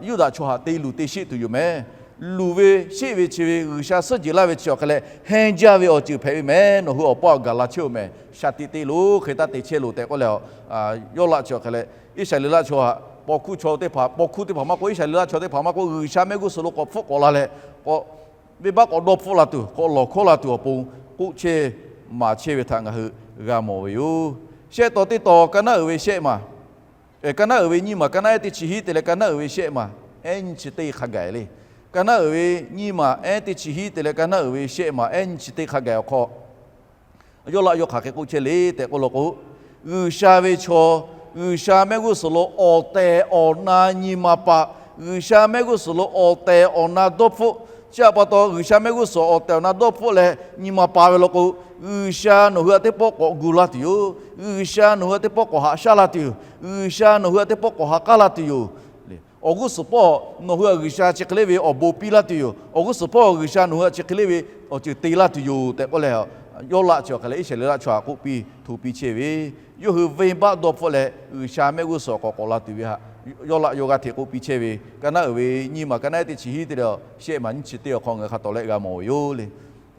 Yuˇdaꞈ chaw htaꞈ te luˬ te sheˆ tuˬ yoˬ mehˍ. Luˬ ve sheˆ ve chi ve G'uiˬsha suhˉ jehˬ laˇ ve chi awˬ hk'e leh hehnˇ jaˇ ve awˬ ceuˬ hpehꞈ ve mehˍ. Nawˬ hui awˬ paˇ awˬ gaˬ la chehˇ-oˬ mehˍ. Shaˍ tiꞈ te loˬ hk'e taˇ te chehˇ loˬ tehꞈ k'oˆ leh, Yawˇlaˆ chi awˬ hk'e leh Iˉsaˍreˍlaˆ chaw htaꞈ paw hkuˇ chaw teˇ hpaˍ, paw hkuˇ teˇ hpaˍ maˇ k'oˆ, Iˉsaˍreˍlaˆ chaw teˇ hpaˍ maˇ k'oˆ, G'uiˬsha mehˆ g'uˇ suhˍ lo k'awꞈ hpfuhˆ k'awꞈ la leh k'awꞈ venˇbaˆ k'awꞈ dawˇ hpfuhˆ la tuˬ, k'awꞈ lawˬ hkawˉ la tuˬ awˬ pon k'oˆ chehˇ maˍ chehˇ ve htaꞈ ngaˬ hui g'a mawˬ ve yoˬ. Shehˆ taw teˇ taw ka naˉ uiˍ ve shehˆ maˬ, ka naˉ uiˍ ve nyiˇ maˬ, ka naˉ ehˉ teˇ chi hiˉ te leh ka naˉ uiˍ ve shehˆ maˬ, ehˉ nyiˇ chi teˇ hk'a gaˬ le. Ka naˉ uiˍ ve nyiˇ maˬ, ehˉ teˇ chi hiˉ te leh ka naˉ uiˍ ve shehˆ maˬ, ehˉ nyiˇ chi teˇ hk'a gaˬ awˬ hk'aw Yawˇlaˆ yawˇ hk'aˬ hk'e k'oˆ chehˇ le tehꞈ k'oˆ law k'o, G'uiˬsha ve chaw, G'uiˬsha mehˆ g'uˇ suhˍ lo awˬ tehˬ awˬ na nyi ma pa, G'uiˬsha mehˆ g'uˇ suhˍ lo awˬ tehˬ awˬ na dawˇ hpfuhˆ. Chi htaꞈ pa taw G'uiˬsha mehˆ g'uˇ suhˍ awˬ tehˬ awˬ na dawˇ hpfuhˆ leh nyi ma pa ve law k'o, G'uiˬsha nawˬ hui htaꞈ teˇ pawˆ k'awꞈ gu laˇ tuˬ yoˬ. G'uiˬsha nawˬ hui htaꞈ teˇ pawˆ k'awꞈ haꞈ shaˉ laˇ tuˬ yoˬ. G'uiˬsha nawˬ hui htaꞈ teˇ pawˆ k'awꞈ ha k'aˉ laˇ tuˬ yoˬ. Awˬ g'uˇ suhˍ hpawˇ nawˬ hui htaꞈ G'uiˬsha chi hk'e le ve awˬ bon piˇ laˇ tuˬ yoˬ. Awˬ g'uˇ suhˍ hpawˇ G'uiˬsha nawˬ hui htaꞈ chi hk'e le ve awˬ ceuˬ te laˇ tuˬ yoˬ tehꞈ k'oˆ leh, Yawˇlaˆ chi awˬ hk'e leh Iˉsaˍreˍlaˆ chaw htaꞈ k'oˆ piˇ hto piˇ chehˇ ve, yawˇ hui venˇbaˆ dawˇ hpfuhˆ leh G'uiˬsha mehˆ g'uˇ suhˍ k'awꞈ k'awꞈ la tuˬ ve htaꞈ Yawˇlaˆ yawˇ g'aˇ hteꞈ k'oˆ piˇ chehˇ ve, ka naˉ uiˍ ve nyiˇ maˬ, ka naˉ ehˉ teˇ chi hiˉ te leh shehˆ maˬ nyiˇ chi teˇ awˬ hk'aw ngaˬ hui hk'a tawˍ lehˆ g'a mawˬ ve yoˬ le.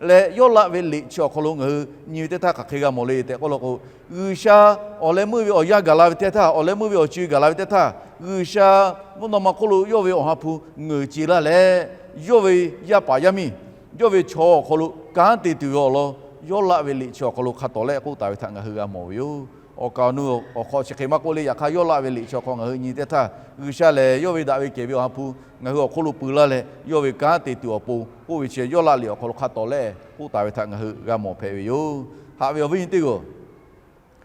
Leh Yawˇlaˆ ve liꞈ chi awˬ hk'aw lo ngaˬ hui nyi ve teˇ htaˇ hk'aˬ hk'e g'a mawˬ le tehꞈ k'oˆ law k'o, G'uiˬsha awˬ leh meuˇ ve awˬ yanˇ gaˬ la ve teˇ htaˇ, awˬ leh meuˇ ve awˬ co-e gaˬ la ve teˇ htaˇ, G'uiˬsha mvuhˇ naw ma hk'oˆ lo yawˇ ve awˬ ha hpu ngeuˍ ce laˇ leh, yawˇ ve yaˇ paˍ yaˇ miˇ, yawˇ ve chaw awˬ hk'aw lo kanˉ te tuˬ ve awˬ lawn Yawˇlaˆ ve liꞈ chi awˬ hk'aw lo hk'a tawˍ lehˆ k'oˆ taˍ ve htaꞈ ngaˬ hui g'a mawˬ ve yoˬ. Awˬ kaˍ awˬ nu awˬ hk'aw chi hk'e maˇ k'oˆ le, yaꞈ hk'aˇ Yawˇlaˆ ve liꞈ chi awˬ hk'aw ngaˬ hui nyi teˇ htaˇ, G'uiˬsha lehˬ yawˇ ve daꞈ ve kehˬ ve awˬ ha hpu ngaˬ hui awˬ hk'oˆ lo peu laˇ leh yawˇ ve kanˉ te tuˬ awˬ pon k'oˆ ve chi Yawˇlaˆ liꞈ awˬ hk'aw lo hk'a tawˍ lehˆ k'oˆ taˍ ve htaꞈ ngaˬ hui g'a mawˬ hpehꞈ ve yoˬ. Haꞈ ve awˬ viˉ nyi teˇ g'aˇ-oˬ,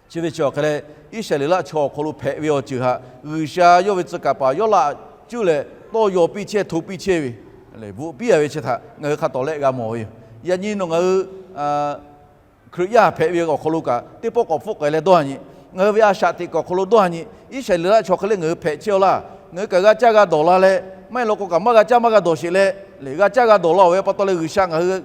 chi ve chi awˬ hk'e leh Iˉsaˍreˍlaˆ chaw awˬ hk'aw lo hpehꞈ ve awˬ ceuˬ htaꞈ G'uiˬsha yawˇ ve tcuh kaˍ paˍ Yawˇlaˆ cuˇ leh tawˇ yaw piˇ chehˇ, hto piˇ chehˇ ve, bvuhꞈ piˇ a ve chi htaꞈ ngaˬ hui hk'a tawˍ lehˆ g'a mawˬ ve yoˬ. Yaꞈ nyi nawˬ ngaˬ hui Hkriꞈ yaˇ hpehꞈ ve awˬ hk'aw lo kaꞈ teˇ pawˆ k'awꞈ hpfuhˆ k'ai leh dawˇ a nyi, ngaˬ hui ve a shaꞈ teꞈ kuiˬ awˬ hk'aw lo dawˇ a nyi, Iˉsaˍreˍlaˆ chaw hk'e leh ngaˬ hui hpehꞈ chehˇ-aw laˇ. Ngaˬ hui kaꞈ g'a caˇ g'a dawˬ la leh, maˇ heˆ law k'o kaꞈ maˇ g'a caˇ maˇ g'a dawˬ sheˍ leh, g'a caˇ g'a dawˬ la-oˬ ve pa taw leh G'uiˬsha ngaˬ hui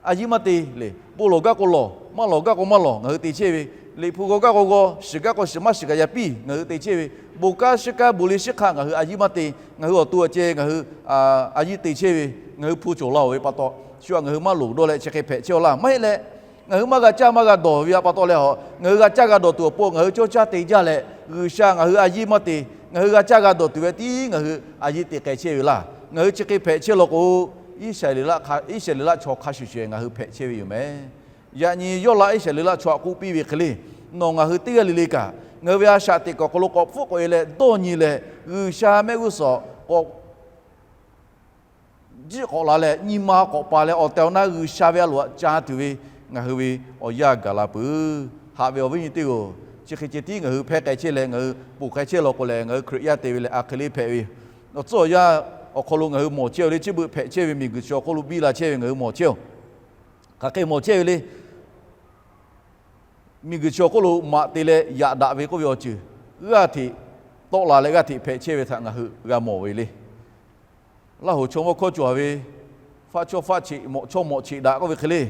a yiˇ maˇ te le. Bon lawˬ gaˇ k'o lawˬ, maˇ lawˬ gaˇ k'o maˇ lawˬ, ngaˬ hui te chehˇ ve, liꞈ hpu g'aw gaˇ k'o g'aw, shiˍ gaˇ k'o shiˍ, maˇ shiˍ kaꞈ yaꞈ piˇ ngaˬ hui te chehˇ ve, bon kanˉ shiˉ kanˉ bon liˇ shiˉ hk'aˆ ngaˬ hui a yiˇ maˇ te, ngaˬ hui awˬ to awˬ ceh ngaˬ hui a yiˇ te chehˇ ve, ngaˬ hui hpu cawˬ la-oˬ ve pa taw, shu htaꞈ ngaˬ hui maˇ loˍ dawˇ leh chi hk'e hpehꞈ chehˇ-aw laˇ. Maˇ heˆ leh, ngaˬ hui maˇ g'a caˇ maˇ g'a dawˬ ve pa taw leh a, ngaˬ hui g'a caˇ g'a dawˬ tuˬ awˬ pon ngaˬ hui cawˇ caˇ te jaˇ leh, G'uiˬsha ngaˬ hui a yiˇ maˇ te, ngaˬ hui g'a caˇ g'a dawˬ tuˬ ve tiˉ ngaˬ hui a yiˇ te k'ai chehˇ ve laˇ. Ngaˬ hui chi hk'e hpehꞈ chehˇ law k'o, Iˉsaˍreˍlaˆ, Iˉsaˍreˍlaˆ chaw hk'a shuˍ shuˍ ngaˬ hui hpehꞈ chehˇ ve yoˬ mehˍ. Yaꞈ nyi Yawˇlaˆ Iˉsaˍreˍlaˆ chaw htaꞈ k'oˆ piˇ ve hk'e le, nawˬ ngaˬ hui teˇ g'aˇ le le kaꞈ ngaˬ hui ve a shaꞈ teꞈ kuiˬ awˬ hk'aw lo k'awꞈ hpfuhˆ k'ai leh dawˇ nyi leh, G'uiˬsha mehˆ g'uˇ suhˍ k'awꞈ jiˆ k'awꞈ la leh nyi ma k'awꞈ pa leh awˬ tehˬ awˬ na G'uiˬsha ve a loꞈ htaꞈ ca tuˬ ve ngaˬ hui ve awˬ yanˇ gaˬ la peuˬ. Haꞈ ve awˬ viˉ nyi teˇ g'aˇ-oˬ, chi hk'e ceh tiˉ ngaˬ hui hpehˇ k'ai chehˇ leh ngaˬ hui ponˬ k'ai chehˇ law k'o lehˬ, ngaˬ hui Hkriꞈ yaˇ te ve lehˬ a hk'e le hpehꞈ ve yoˬ. Awˬ tcuhˉ awˬ yanˇ awˬ hk'aw lo ngaˬ hui mawˬ chehˇ-oˬ le, chi beuꞈ hpehꞈ chehˇ ve miˬguiˬ chi awˬ hk'oˆ lo biˇ la chehˇ ve ngaˬ hui mawˬ chehˇ-oˬ. Hk'aˬ hk'e mawˬ chehˇ ve le. Miˬguiˬ chi awˬ hk'oˆ lo maꞈ te leh yaꞈ daꞈ ve k'oˆ ve awˬ ceuˬ g'aˇ hteꞈ tawˆ la leh g'aˇ hteꞈ hpehꞈ chehˇ ve htaꞈ ngaˬ hui g'a mawˬ ve le. Laˇ hoˍ chaw mawˇ hkawˇ cawˬ ve, faˆ chawˇ faˆ cheꞈ mawꞈ chawˇ mawꞈ cheꞈ daꞈ k'oˆ ve hk'e le.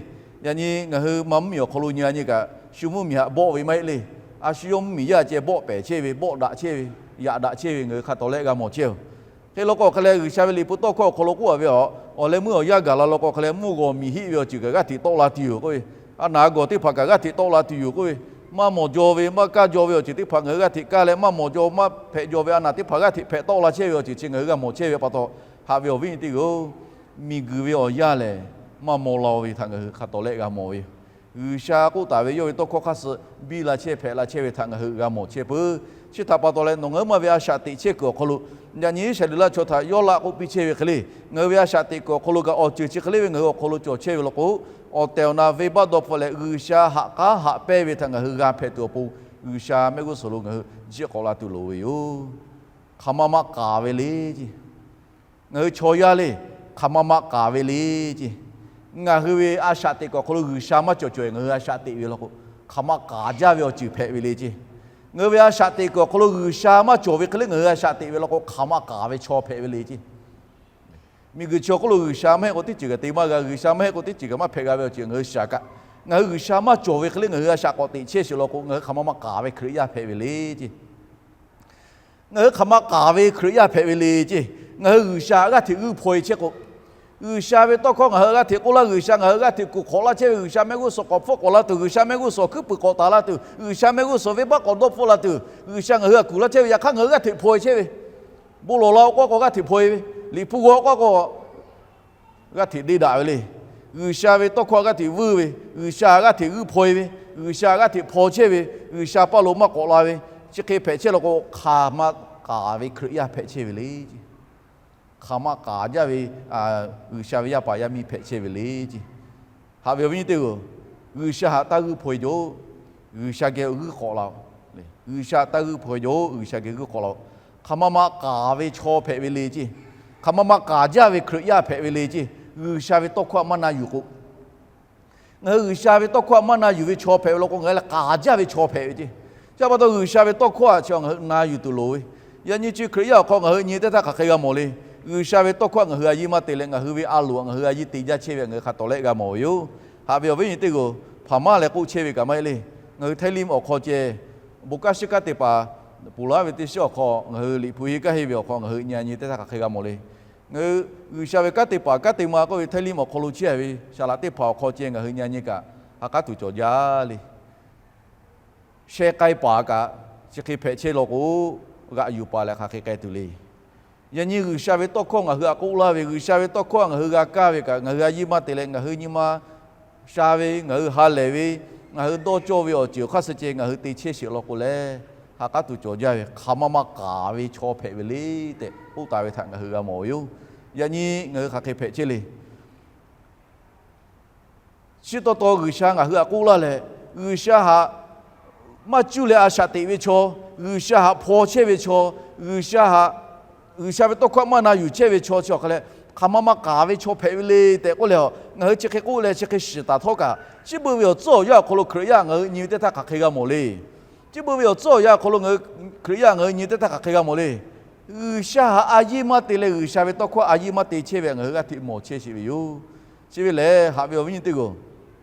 Yaꞈ nyi ngaˬ hui ma mvuhˇmiˬ awˬ hk'aw lo nyi a nyi kaꞈ, shu mvuhˇmiˬ htaꞈ bawˆ ve maˇ heˆ le. A shu yawˇ mvuhˇmiˬ yaˇ ceh bawˆ pehˍ chehˇ ve, bawˆ daꞈ chehˇ ve, yaꞈ daꞈ chehˇ ve ngaˬ hui hk'a tawˍ lehˆ g'a mawˬ chehˇ-oˬ. Hk'e law k'o hk'e leh G'uiˬsha ve liꞈ hpu tawˇ hkawˇ awˬ hk'aw lo k'oˆ a ve a, awˬ leh meuˇ awˬ yanˇ gaˬ la law k'o hk'e leh mvuhˇ g'awˬ miˬ hiˆ ve awˬ ceuˬ kaꞈ g'aˇ hteꞈ tawˆ la tuˬ yoˬ k'oˆ ve, a naˍ a gawˬ teˇ hpaˍ kaꞈ g'aˇ hteꞈ tawˆ la tuˬ yoˬ k'oˆ ve, maˇ mawˬ jaw ve maˇ kaˇ jaw ve awˬ ceuˬ teˇ hpaˍ ngaˬ hui g'aˇ hteꞈ kaˇ leh, maˇ mawˬ jaw maˇ hpehꞈ jaw ve a naˍ teˇ hpaˍ g'aˇ hteꞈ hpehꞈ tawˆ la chehˇ ve awˬ ceuˬ chi ngaˬ hui g'a mawˬ chehˇ ve pa taw, haꞈ ve awˬ viˉ nyi teˇ g'aˇ-oˬ, miˬguiˬ ve awˬ yanˇ lehˬ maˇ maw la-o ve htaꞈ ngaˬ hui hk'a tawˍ lehˆ g'a mawˬ ve yoˬ. G'uiˬsha k'oˆ taˍ ve yawˇ ve tawˇ hkawˇ hk'aˇ suh biˇ la chehˇ hpehꞈ la chehˇ ve htaꞈ ngaˬ hui g'a mawˬ chehˇ peuˬ. Chi htaꞈ pa taw leh, nawˬ ngaˬ huiˉ ma ve a shaꞈ teꞈ chehˇ kuiˬ awˬ hk'aw lo, yaꞈ nyi Iˉsaˍreˍlaˆ chaw htaꞈ Yawˇlaˆ k'oˆ piˇ chehˇ ve hk'e le, ngaˬ hui ve a shaꞈ teꞈ kuiˬ awˬ hk'aw lo kaꞈ awˬ ceuˬ chi hk'e le ve ngaˬ hui awˬ hk'aw lo cawˬ chehˇ ve law k'o, awˬ tehˬ awˬ na venˇbaˆ dawˇ hpfuhˆ leh G'uiˬsha haꞈ k'aˉ haꞈ pehnˇ ve htaꞈ ngaˬ hui g'a hpehꞈ tuˬ awˬ pon, G'uiˬsha mehˆ g'uˇ suhˍ lo ngaˬ hui jiˆ k'awꞈ la tuˬ loˍ ve yoˬ. Hk'aˬ ma ma k'aˍ ve le ceˇ. Ngaˬ hui chaw yaˇ le, hk'aˬ ma ma k'aˍ ve le ceˇ. Ngaˬ hui ve a shaꞈ teꞈ kuiˬ awˬ hk'aw lo G'uiˬsha maˇ cawˬ cawˬ-e ngaˬ hui a shaꞈ teꞈ ve law k'o, hk'aˬ ma k'aˍ jaˇ ve awˬ ceuˬ hpehꞈ ve le ceˇ. Ngaˬ hui ve a shaꞈ teꞈ kuiˬ awˬ hk'aw lo G'uiˬsha maˇ cawˬ ve hk'e le ngaˬ hui a shaꞈ teꞈ ve law k'o, hk'aˬ ma k'aˍ ve chaw hpehꞈ ve le ceˇ. Miˬguiˬ chi awˬ hk'oˆ lo G'uiˬsha maˇ heˆ k'o teˇ ceuˬ kaꞈ te maˇ g'a, G'uiˬsha maˇ heˆ k'o teˇ ceuˬ kaꞈ maˇ hpehꞈ g'a ve awˬ ceuˬ ngaˬ hui shiˍ kaꞈ, ngaˬ hui G'uiˬsha maˇ cawˬ ve hk'e le ngaˬ hui a shaꞈ k'awꞈ teꞈ chehˇ sheˍ law k'o, ngaˬ hui hk'aˬ ma ma k'aˍ ve Hkriꞈ yaˇ hpehꞈ ve le ceˇ. Ngaˬ hui hk'aˬ ma k'aˍ ve Hkriꞈ yaˇ hpehꞈ ve le ceˇ. Ngaˬ hui G'uiˬsha g'aˇ hteꞈ g'uiˇ hpaw-e chehˇ k'o, G'uiˬsha ve tawˇ hkawˇ ngaˬ hui g'aˇ hteꞈ k'oˆ laˇ, G'uiˬsha ngaˬ hui g'aˇ hteꞈ kuˬ hk'awꞈ laˇ chehˇ ve, G'uiˬsha mehˆ g'uˇ suhˍ k'awꞈ hpfuhˆ k'awꞈ la tuˬ, G'uiˬsha mehˆ g'uˇ suhˍ hkuiˉ puiˍ k'awꞈ taˍ la tuˬ, G'uiˬsha mehˆ g'uˇ suhˍ venˇbaˆ k'awꞈ dawˇ hpfuhˆ la tuˬ, G'uiˬsha ngaˬ hui htaꞈ kuˬ laˇ chehˇ ve, yaꞈ hk'aˇ ngaˬ hui g'aˇ hteꞈ hpaw-e chehˇ ve. Bon lawˬ la-o k'oˆ k'o g'aˇ hteꞈ hpaw-e ve, liꞈ hpu g'aw k'oˆ k'o g'aˇ hteꞈ deˇ daꞈ ve le. G'uiˬsha ve tawˇ hkawˇ g'aˇ hteꞈ vuiˇ ve, G'uiˬsha g'aˇ hteꞈ g'uiˇ hpaw-e ve, G'uiˬsha g'aˇ hteꞈ hpaw chehˇ ve, G'uiˬsha paˇ lo maˇ k'awꞈ la ve, chi hk'e hpehꞈ chehˇ law k'o, hk'aˬ ma k'aˍ ve Hkriꞈ yaˇ hpehꞈ chehˇ ve le ceˇ. Hk'aˬ ma k'aˍ jaˇ ve G'uiˬsha ve yaˇ paˍ yaˇ miˇ hpehꞈ chehˇ ve le ceˇ. Haꞈ ve awˬ viˉ nyi teˇ g'aˇ, G'uiˬsha htaꞈ taˇ g'uiˇ hpaw-e jaw-oꞈ. G'uiˬsha geh g'uiˇ k'awꞈ la-oꞈ. G'uiˬsha htaꞈ taˇ g'uiˇ hpaw-e jaw-oꞈ, G'uiˬsha geh g'uiˇ k'awꞈ la-oꞈ. Hk'aˬ ma ma k'aˍ ve chaw hpehꞈ ve le ceˇ. Hk'aˬ ma ma k'aˍ jaˇ ve Hkriꞈ yaˇ hpehꞈ ve le ceˇ. G'uiˬsha ve tawˇ hkawˇ htaꞈ maˇ na yuˬ k'o, ngaˬ hui G'uiˬsha ve tawˇ hkawˇ htaꞈ maˇ na yuˬ ve chaw hpehꞈ ve law k'o, ngaˬ hui lehˬ k'aˍ jaˇ ve chaw hpehꞈ ve ceˇ. Chi pa taw G'uiˬsha ve tawˇ hkawˇ htaꞈ chi ngaˬ hui na yuˬ tuˬ loˍ ve, yaꞈ nyi chi Hkriꞈ yaˇ awˬ hk'aw ngaˬ hui nyi teˇ htaˇ hk'aˬ hk'e g'a mawˬ le. G'uiˬsha ve tawˇ hkawˇ htaꞈ ngaˬ hui a yiˇ maˇ te leh, ngaˬ hui ve a loˍ htaꞈ ngaˬ hui a yiˇ te jaˇ chehˇ ve htaꞈ ngaˬ hui hk'a tawˍ lehˆ g'a mawˬ ve yoˬ. Haꞈ ve awˬ viˉ nyi teˇ g'aˇ, hpaˍ maˇ leh k'oˆ chehˇ ve kaꞈ maˇ heˆ le. Ngaˬ hui Htaiˇ liˇ mvuh awˬ hk'aw ceh, bon kanˉ shiˉ kanˉ te paˍ, ponˬ laˇ ve teˇ shiˉ awˬ hk'aw ngaˬ hui liꞈ hpu henˇ kaˇ henˇ ve awˬ hk'aw ngaˬ hui nyi nyi teˇ htaˇ hk'aˬ hk'e g'a mawˬ le. Ngaˬ hui G'uiˬsha ve kanˉ te paˍ kanˉ te ma k'oˆ ve Htaiˇ liˇ mvuh awˬ hk'aw lo chehˇ ve saˍ laꞈ teˇ hpaˍ awˬ hk'aw ceh ngaˬ hui nyi nyi kaꞈ, ha k'aˉ tuˬ cawˬ jaˇ le. Sheh k'ai paˍ kaꞈ chi hk'e hpehꞈ chehˇ law k'o, g'aꞈ yuˬ paˍ leh hk'aˬ hk'e k'ai tuˬ le. Yaꞈ nyi G'uiˬsha ve tawˇ hkawˇ ngaˬ hui htaꞈ k'oˆ laˇ ve, G'uiˬsha ve tawˇ hkawˇ htaꞈ ngaˬ hui g'a kaˇ ve kaꞈ, ngaˬ hui a yiˇ maˇ te leh ngaˬ hui nyi ma sha ve, ngaˬ hui ha lehˬ ve, ngaˬ hui dawˇ cawˇ ve awˬ ceuˬ hk'aˇ suh ceh ngaˬ hui te chehˇ sheˍ law k'o lehˬ, ha k'aˉ tuˬ cawˬ jaˇ ve hk'aˬ ma ma k'aˍ ve chaw hpehꞈ ve le tehꞈ k'oˆ taˍ ve htaꞈ ngaˬ hui g'a mawˬ ve yoˬ. Yaꞈ nyi ngaˬ hui hk'aˬ hk'e hpehꞈ chehˇ le. Chi taw taw G'uiˬsha ngaˬ hui htaꞈ k'oˆ laˇ leh, G'uiˬsha htaꞈ maˇ cuˇ leh a shaꞈ teꞈ ve chaw, G'uiˬsha htaꞈ hpaw chehˇ ve chaw, G'uiˬsha htaꞈ, G'uiˬsha ve tawˇ hkawˇ htaꞈ maˇ na yuˬ chehˇ ve chaw chi awˬ hk'a leh, hk'aˬ ma ma k'aˍ ve chaw hpehꞈ ve le tehꞈ k'oˆ leh, ngaˬ hui chi hk'e k'oˆ leh chi hk'e shiˍ taˍ htawˇ kaꞈ, chi beuꞈ ve awˬ tcuhˉ awˬ yanˇ awˬ hk'aw lo Hkriꞈ yaˇ ngaˬ hui nyi ve teˇ htaˇ hk'aˬ hk'e g'a mawˬ le. Chi beuꞈ ve awˬ tcuhˉ awˬ yanˇ awˬ hk'aw lo ngaˬ hui Hkriꞈ yaˇ ngaˬ hui nyi teˇ htaˇ hk'aˬ hk'e g'a mawˬ le. G'uiˬsha htaꞈ a yiˇ maˇ te leh G'uiˬsha ve tawˇ hkawˇ a yiˇ maˇ te chehˇ ve ngaˬ hui g'aˇ hteꞈ mawˬ chehˇ sheˍ ve yoˬ. Chi ve lehˬ, haꞈ ve awˬ viˉ nyi teˇ g'aˇ,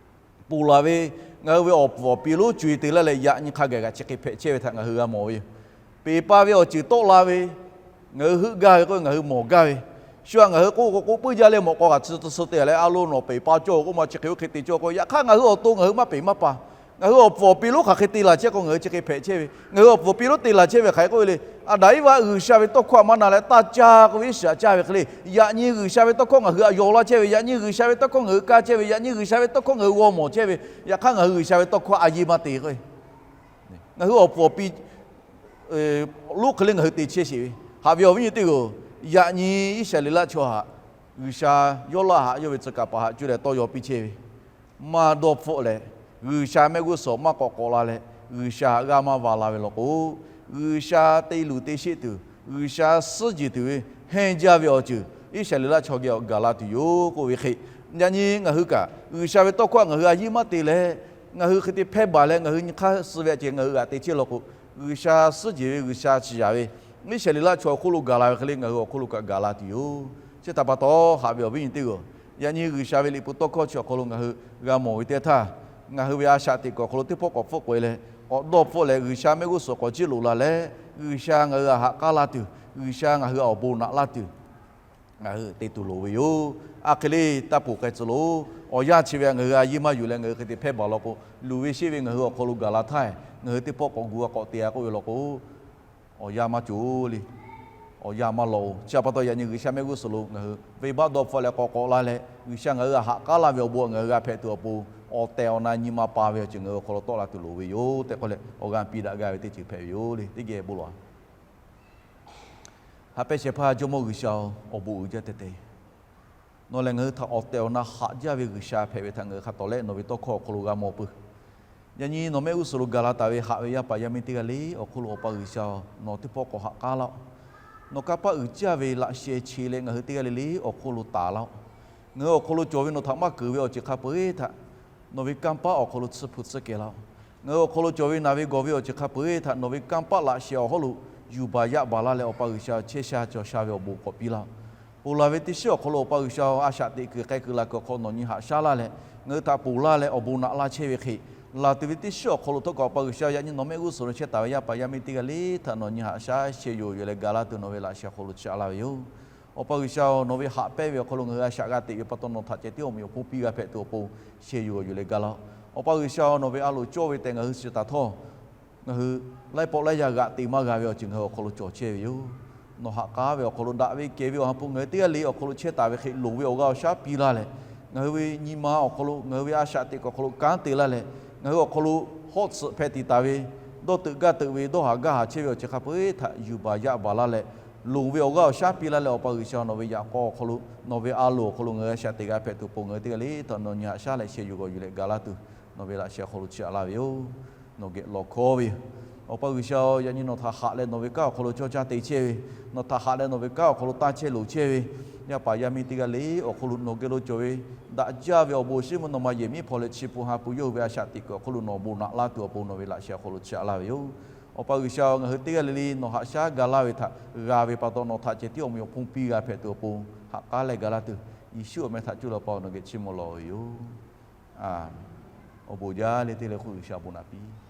ponˬ laˬ ve ngaˬ hui ve awˬ puˍ awˬ pi lonˉ co-e te laˇ leh yaꞈ nyi hk'a gaˬ kaꞈ chi hk'e hpehꞈ chehˇ ve htaꞈ ngaˬ hui g'a mawˬ ve yoˬ. Peˬ pa ve awˬ ceuˬ tawˆ la ve, ngaˬ hui heuˆ gaˇ ve k'oˆ ve ngaˬ hui mawˬ gaˇ ve, shu htaꞈ ngaˬ hui k'oˆ k'o k'oˆ puiˉ jaˇ leh mawꞈ k'aw kaꞈ tcuh tcuh tcuh te leh a lo nawˬ peˬ pa cawˇ k'oˆ ma chi hk'e oˇ hk'e te cawˇ k'o, yaꞈ hk'aˇ ngaˬ hui awˬ to ngaˬ hui maˇ peˬ maˇ pa. Ngaˬ hui awˬ puˍ awˬ pi lonˉ hk'aˬ hk'e te laˬ chehˇ k'o ngaˬ hui chi hk'e hpehꞈ chehˇ ve, ngaˬ hui awˬ puˍ awˬ pi lonˉ te laˬ chehˇ ve hk'aˬ hk'e k'oˆ ve le. Aˍdanˍ Eˇvaˆ G'uiˬsha ve tawˇ hkawˇ htaꞈ maˇ na leh taˇ caˇ k'oˆ ve iˉ shiˍ htaꞈ caˇ ve hk'e le. Yaꞈ nyi G'uiˬsha ve tawˇ hkawˇ ngaˬ hui htaꞈ yaw laˇ chehˇ ve, yaꞈ nyi G'uiˬsha ve tawˇ hkawˇ ngaˬ hui kaˇ chehˇ ve, yaꞈ nyi G'uiˬsha ve tawˇ hkawˇ ngaˬ hui g'aw mawˬ chehˇ ve, yaꞈ hk'aˇ ngaˬ hui G'uiˬsha ve tawˇ hkawˇ a yiˇ maˇ te k'o, ngaˬ hui awˬ puˍ awˬ pi lonˉ hk'e le ngaˬ hui te chehˇ sheˍ ve. Haꞈ ve awˬ viˉ nyi teˇ g'aˇ, yaꞈ nyi Iˉsaˍreˍlaˆ chaw htaꞈ G'uiˬsha Yawˇlaˆ htaꞈ yawˇ ve tcuh kaˍ paˍ htaꞈ cuˇ leh tawˇ yaw piˇ chehˇ ve, maˇ dawˇ hpfuhˆ leh, G'uiˬsha mehˆ g'uˇ suhˍ maˇ k'awꞈ k'awꞈ la leh, G'uiˬsha htaꞈ g'aˇ maˇ va la ve law k'o, G'uiˬsha te luˬ te sheˆ tuˬ, G'uiˬsha suhˉ jeˬ tuˬ ve hehnˇ jaˇ ve awˬ ceuˬ Iˉsaˍreˍlaˆ chaw geh awˬ gaˬ la tuˬ yoˬ k'oˆ ve hk'e, yaꞈ nyi ngaˬ hui kaꞈ G'uiˬsha ve tawˇ hkawˇ htaꞈ ngaˬ hui a yiˇ maˇ te leh, ngaˬ hui hk'e te hpehˇ baˬ leh ngaˬ hui nyi hk'aˇ suh ve a ceh ngaˬ hui g'aꞈ te chehˇ law k'o, G'uiˬsha suhˉ jeˬ ve, G'uiˬsha chi yaꞈ ve, Iˉsaˍreˍlaˆ chaw awˬ hk'oˆ lo gaˬ la ve hk'e le ngaˬ hui awˬ hk'oˆ lo kaꞈ gaˬ la tuˬ yoˬ. Chi htaꞈ pa taw, haꞈ ve awˬ viˉ nyi teˇ g'aˇ, yaꞈ nyi G'uiˬsha ve liꞈ hpu tawˇ hkawˇ chi awˬ hk'aw lo ngaˬ hui g'a mawˬ ve teˇ htaˇ, ngaˬ hui ve a shaꞈ teꞈ kuiˬ awˬ hk'aw lo teˇ pawˆ k'awꞈ hpfuhˆ k'oꞈ e leh, k'awꞈ dawˇ hpfuhˆ leh G'uiˬsha mehˆ g'uˇ suhˍ k'awꞈ jiˆ loꞈ la leh, G'uiˬsha ngaˬ hui htaꞈ haꞈ k'aˉ laˇ tuˬ, G'uiˬsha ngaˬ hui htaꞈ awˬ bon naꞈ laˇ tuˬ, ngaˬ hui te tuˬ loˍ ve yoˬ. A hk'e le, taˇ ponˬ k'ai tcuh loˬ. Awˬ yanˇ chi ve ngaˬ hui a yiˇ maˇ yuˬ leh ngaˬ hui hk'e te hpehˇ baˬ law k'o, luˬ ve sheˆ ve ngaˬ hui awˬ hk'aw lo gaˬ la htaˇ, ngaˬ hui teˇ pawˆ k'awꞈ gu a k'awꞈ te a k'oˆ ve law k'o, awˬ yanˇ maˇ cawˬ le. Awˬ yanˇ maˇ law-oˬ. Chi htaꞈ pa taw, yaꞈ nyi G'uiˬsha mehˆ g'uˇ suhˍ lo ngaˬ hui venˇbaˆ dawˇ hpfuhˆ leh k'awꞈ k'awꞈ la leh, G'uiˬsha ngaˬ hui htaꞈ haꞈ k'aˉ laˇ ve awˬ bon ngaˬ hui g'a hpehꞈ tuˬ awˬ pon, awˬ tehˬ awˬ na nyi ma pa ve awˬ ceuˬ ngaˬ hui awˬ hk'aw lo tawˆ la tuˬ loˍ ve yoˬ tehꞈ k'oˆ leh, awˬ g'aˇ piˇ daꞈ gaˇ ve teˇ ceuˬ hpehꞈ ve yoˬ le. Teˇ geh bon lawˬ. Haꞈ pehˇ shehˍ hpaˇ Jawˇmawˇ G'uiˬsha-oˬ, awˬ bon uiˍ jaˇ teh teh. Nawˬ lehˬ ngaˬ hui htaꞈ awˬ tehˬ awˬ na haꞈ jaˇ ve G'uiˬsha hpehꞈ ve htaꞈ ngaˬ hui hk'a tawˍ leh nawˬ ve tawˇ hkawˇ awˬ hk'aw lo g'a mawˬ peuˬ. Yaꞈ nyi nawˬ mehˆ g'uˇ suhˍ lo gaˬ la taˍ ve haꞈ ve yaˇ paˍ yaˇ miˇ teˇ g'aˇ le awˬ hk'oˆ lo Awˬ pa G'uiˬsha-oˬ, nawˬ teˇ pawˆ k'awꞈ haꞈ k'aˉ laˇ-oˆ. Nawˬ kanˇ paˆ uiˍ jaˇ ve laꞈ sheh che leh ngaˬ hui teˇ g'aˇ le le awˬ hk'oˆ lo taˍ laˇ-oˆ. Ngaˬ hui awˬ hk'aw lo cawˬ ve nawˬ htaꞈ maˇ keunˍ ve awˬ ceuˬ hk'a peu-eˬ htaꞈ nawˬ ve kanˇ paˆ awˬ hk'aw lo tsuhˇ hpu tsuhˇ kehˬ laˇ-oˆ. Ngaˬ hui awˬ hk'aw lo cawˬ ve naˬ ve gawˬ ve awˬ ceuˬ hk'a peu-eˬ htaꞈ nawˬ ve kanˇ paˆ laꞈ sheh awˬ hawˉ lo yuˬ baˬ yaꞈ baˬ laˇ leh, Awˬ pa G'uiˬsha, chehˇ sha cawˬ sha ve awˬ bon k'awꞈ piˇ laˇ-oˆ. Ponˬ laˬ ve teˇ shiˉ awˬ hk'aw lo Awˬ pa G'uiˬsha, a shaꞈ teꞈ kuiˬ k'ai kuiˬ la kuiˬ awˬ hk'aw nawˬ nyi haꞈ shaˉ laˇ leh, ngaˬ hui htaꞈ ponˬ laˇ leh awˬ bon naꞈ laˇ chehˇ ve hk'e, laˬ tuˬ ve teˇ shiˉ awˬ hk'aw lo htawˇ kaꞈ Awˬ pa G'uiˬsha, yaꞈ nyi nawˬ mehˆ g'uˇ suhˍ lo chehˇ taˍ ve yaˇ paˍ yaˇ miˇ teˇ g'aˇ le htaꞈ nawˬ nyi haꞈ shaˉ sheh yuˬ yuˬ leh ga laˇ tuˬ nawˬ ve laꞈ sheh awˬ hk'aw lo chi a laˇ ve yoˬ. Awˬ pa G'uiˬsha-oˬ, nawˬ ve haꞈ pehnˇ ve awˬ hk'aw lo ngaˬ hui a shaꞈ g'a teꞈ ve pa taw nawˬ htaꞈ ceh tiˉ awˬ meꞈ awˬ hponˇ piˇ g'a hpehꞈ tuˬ awˬ pon sheh yuˬ yuˬ leh ga laˇ-oˆ. Awˬ pa G'uiˬsha-oˬ, nawˬ ve a loˍ cawˇ ve tehꞈ ngaˬ hui shiˍ taˍ htawˇ, ngaˬ hui laiˉ pawˆ laiˉ yaˇ g'aꞈ te maˇ g'a ve awˬ ceuˬ ngaˬ hui awˬ hk'aw lo cawˬ chehˇ ve yoˬ. Nawˬ haꞈ k'aˉ ve awˬ hk'aw lo daꞈ ve kehˬ ve awˬ ha hpu ngaˬ hui teˇ g'aˇ le awˬ hk'aw lo chehˇ taˍ ve hk'e loˍ ve awˬ g'aˇ awˬ shaˉ piˇ laˇ leh, ngaˬ hui ve nyi ma awˬ hk'aw lo, ngaˬ hui ve a shaꞈ teꞈ kuiˬ awˬ hk'aw lo kanˉ te laˇ leh, ngaˬ hui awˬ hk'aw lo hawˉ tsuhꞈ hpehꞈ tiꞈ taˍ ve, dawˇ teuꞈ gaˇ teuꞈ ve dawˇ haˍ gaˇ haˍ chehˇ ve awˬ ceuˬ hk'a peu-eˬ htaꞈ yuˬ baˬ yaꞈ baˬ laˇ leh, loˍ ve awˬ g'aˇ awˬ shaˉ piˇ laˇ leh, Awˬ pa G'uiˬsha, nawˬ ve yaꞈ k'aw awˬ hk'aw lo, nawˬ ve a loˍ awˬ hk'aw lo ngaˬ hui a shaꞈ teꞈ g'a hpehꞈ tuˬ awˬ pon ngaˬ hui teˇ g'aˇ le htaꞈ nawˬ nyi haꞈ shaˉ leh sheh yuˬ g'awˬ yuˬ leh ga laˇ tuˬ nawˬ ve laꞈ sheh awˬ hk'aw lo chi a laˇ ve yoˬ. Nawˬ geh lawˬ hkawˇ ve yoˬ. Awˬ pa G'uiˬsha-oˬ, yaꞈ nyi nawˬ htaꞈ haꞈ leh nawˬ ve kanˉ awˬ hk'aw lo cawˇ caˇ te chehˇ ve, nawˬ htaꞈ haꞈ leh nawˬ ve kanˉ awˬ hk'aw lo taˇ chehˇ loˍ chehˇ ve yaˇ paˍ yaˇ miˇ teˇ g'aˇ le awˬ hk'aw lo nawˬ geh lo cawˬ ve daꞈ jaˇ ve awˬ bon awˬ shinˉ mvuhˇ naw ma yehˬ miˉ hpaw leh chi hpu ha hpu yawˇ hui ve a shaꞈ teꞈ kuiˬ awˬ hk'aw lo nawˬ awˬ bon naꞈ laˇ tuˬ awˬ pon nawˬ ve laꞈ sheh awˬ hk'aw lo chi a laˇ ve yoˬ. Awˬ pa G'uiˬsha-oˬ, ngaˬ hui teˇ g'aˇ le le nawˬ haꞈ shaˉ ga laˇ ve htaꞈ g'a ve pa taw, nawˬ htaꞈ ceh tiˉ awˬ meꞈ awˬ hponˇ piˇ g'a hpehꞈ tuˬ awˬ pon haꞈ k'aˉ leh ga laˇ tuˬ, Yeˍsuˆ awˬ meh htaꞈ cuˇ leh Awˬ pa nawˬ geh chiˇ mvuh lawˬ ve yoˬ. Awˬ bon jaˇ le teˇ le hk'oˆ G'uiˬsha bon naꞈ piˇ.